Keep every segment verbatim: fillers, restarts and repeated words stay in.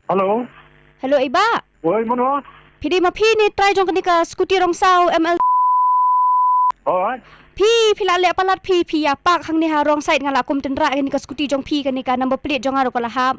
Hello. Hello, i bah. Oi, mano? Phi dei ma phi ne trai jong kane ka scooty rong saw M L? Oi. Phi, phi la leh palat phi, phi ïa park hangne ha wrong side, nga la kum tynrah kane ka scooty jong phi, kane ka number plate jong nga ruh ka la hap.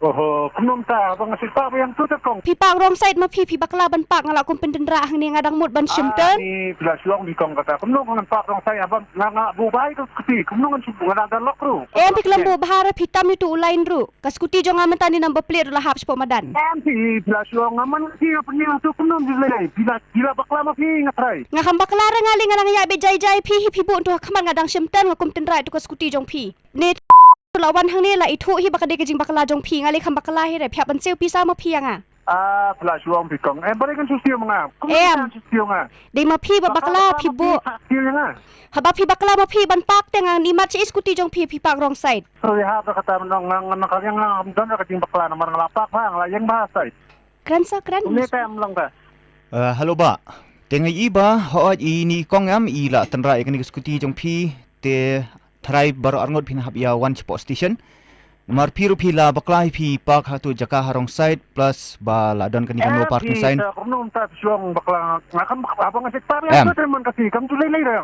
Oho, kumno mynta, ba nga shu park biang tu te kong. Phi park wrong side ma phi, phi bakla ban park, nga la kum pyntynrah hangne, nga dang mut ban shim turn. Ani, phi la shu ong phi kong kata. Kumno ngan park wrong side, abang nga, nga buh bha ïa ka scooty. Kumno ngan shu, nga dang da lock ruh. Em, phi khlem buh bha re, phi tam ïa utu u line ruh. Ka scooty jong nga mynta ne number plate ruh la hap shapoh madan. Em, phi, phi la shu ong, nga man phi, nga pynïeng tu kumno, phi la, phi la, phi la bakla ma phi, nga trai. Nga kham bakla re, nga lei nga dang ïaid beit jai jai, phi hi phi buh tu ha khmat, nga dang shim turn, nga kum tynrah ïa utu ka scooty jong phi. Ne la wan hangne la ithuh hi ba ka dei ka jingbakla jong phi, nga lei kham bakla hi re, phi hap ban siew pisa ma phi ïa nga. Ah, phi la shu ong phi kong. Em, balei ngan shu siew ma nga? Kumno ngan shu siew nga? Dei ma phi ba bakla, phi buh. Siew ïa nga. Haba phi bakla ma phi ban park te, ngan imat sha i scooty jong phi, phi park wrong side. Sorry, hap da kata, mynta nga, nga, nga, nga, nga, nga, nga, ka jingbakla namar nga la park bha, nga la ïeng bha side. Kren sa, kren. Kumne te em long ka. Eh, hello bah. Te nga i bah, hooid i ne i kong em, i la tynrah ïa kane ka scooty jong phi, te tharai baroh arngut phin hap ïa wan shapoh station. Namar phi ruh phi la bakla hi, phi park ha tu jaka ha wrong side, plus ba la don kane ka no parking sign. Kumno mynta shu ong bakla, nga kham bakla, abang nga shu park ïa tu te man ka si, kam tu lei lei re.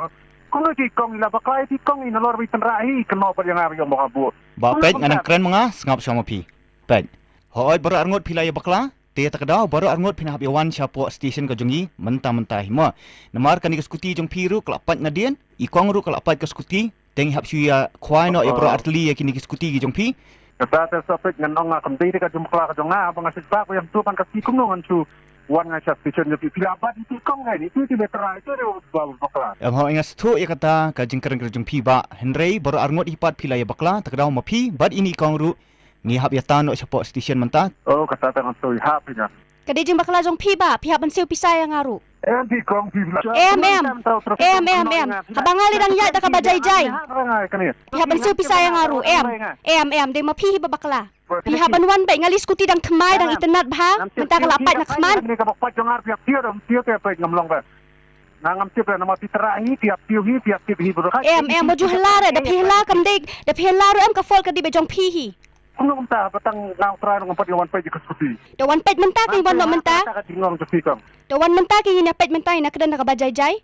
Kumno i kong i la bakla, i kong i nalor ba i tynrah hi, kynnoh pat ïa nga ba ïa ong ba nga buh. Bah peit, nga nang kren ma nga, sngap shuwa ma phi. Peit. Hooid baroh arngut phi la ïa bakla. Te ta ka daw baroh arngut phin hap ïa wan shapoh station ka jong i mynta mynta hi mo. Namar kane ka scooty jong phi ruh ka la pait nadien, i kong ruh ka la pait ka scooty, te ngi hap shu ïa khwai noh ïa baroh artylli ïa kine ki scooty ki jong phi. Kata te sa peit ngan ong nga kam dei te ka jingbakla ka jong nga, ba nga shu park ïa tu pan ka si kumno ngan shu wan nga sha station jong phi, phi la bat i kong ngai ni tu ti betra itu de ba bakla. Em hooid nga sngewthuh ïa kata ka jingkren ka jong phi bah, hynrei baroh arngut hi pat phi la ïa bakla, ta ka daw ma phi bad i ne i kong ruh ngi hap ïa tan noh shapoh station mynta. Oh, kata tang soi hap ïa. Ka dei jingbakla jong phi bah, phi hap ban siew pisa ïa nga ruh. Em, phi kong phi. Em, em. Em, em, em. Haba nga lei dang ïaid da kaba jai jai. Phi hap ban siew pisa ïa nga ruh, em. Em, em, dei ma phi hi ba bakla. Phi hap ban wan beit, nga lei scooty dang thymmai, dang itynnad bha, mynta ka la pait na khmat. Kane ka ba pait jong nga phi hap siew, dang siew te peit ngam long ba. Nga ngam tip re namar phi tynrah hi, phi hap siew hi, phi hap tip hi bro. Em, em, ba ju hela re, da phi hela kam dei, da phi hela ruh em ka fault ka dei ba jong phi hi. Kumno mynta ba tang nga u trai ruh ngam pat ïa wan peit ïa ka scooty. Da wan peit mynta ki wan noh mynta. Ka jingong jong phi kong. Da wan mynta ki ngin ïa peit mynta, ngin ïa kren da kaba jai jai.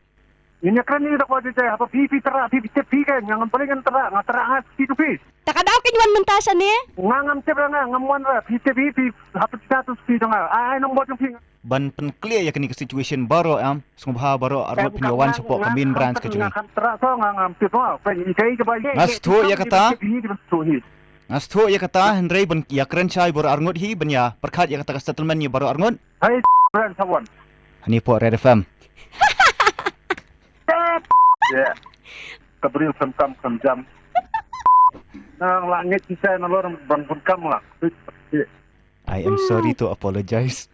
Ngin ïa kren ïa da kaba jai jai, haba phi phi tynrah phi phi tip phi ka, nga ngam, balei ngan tynrah, nga tynrah nga scooty tu phi. Ta ka daw ki wan mynta shane. Nga ngam tip re, nga ngam wan re, phi tip phi, phi hap phi tynrah tu scooty jong nga. Ai ai nong bot jong phi. Ban pynkliar ïa kane ka situation baroh em, sngewbha baroh arngut phin ïa wan shapoh ka main branch ka jong ngi. Nga sngewthuh ïa kata. Nga sngewthuh ïa kata, hynrei ban ïa kren shai baroh arngut hi, ban ïa pyrkhat ïa kata ka settlement ïa baroh arngut. Hai, branch someone. Hani poh Red F M. Ka briew kam kam kam jam. Nang la ngeit ki sai nalor ban pun kam la. I am sorry to apologize.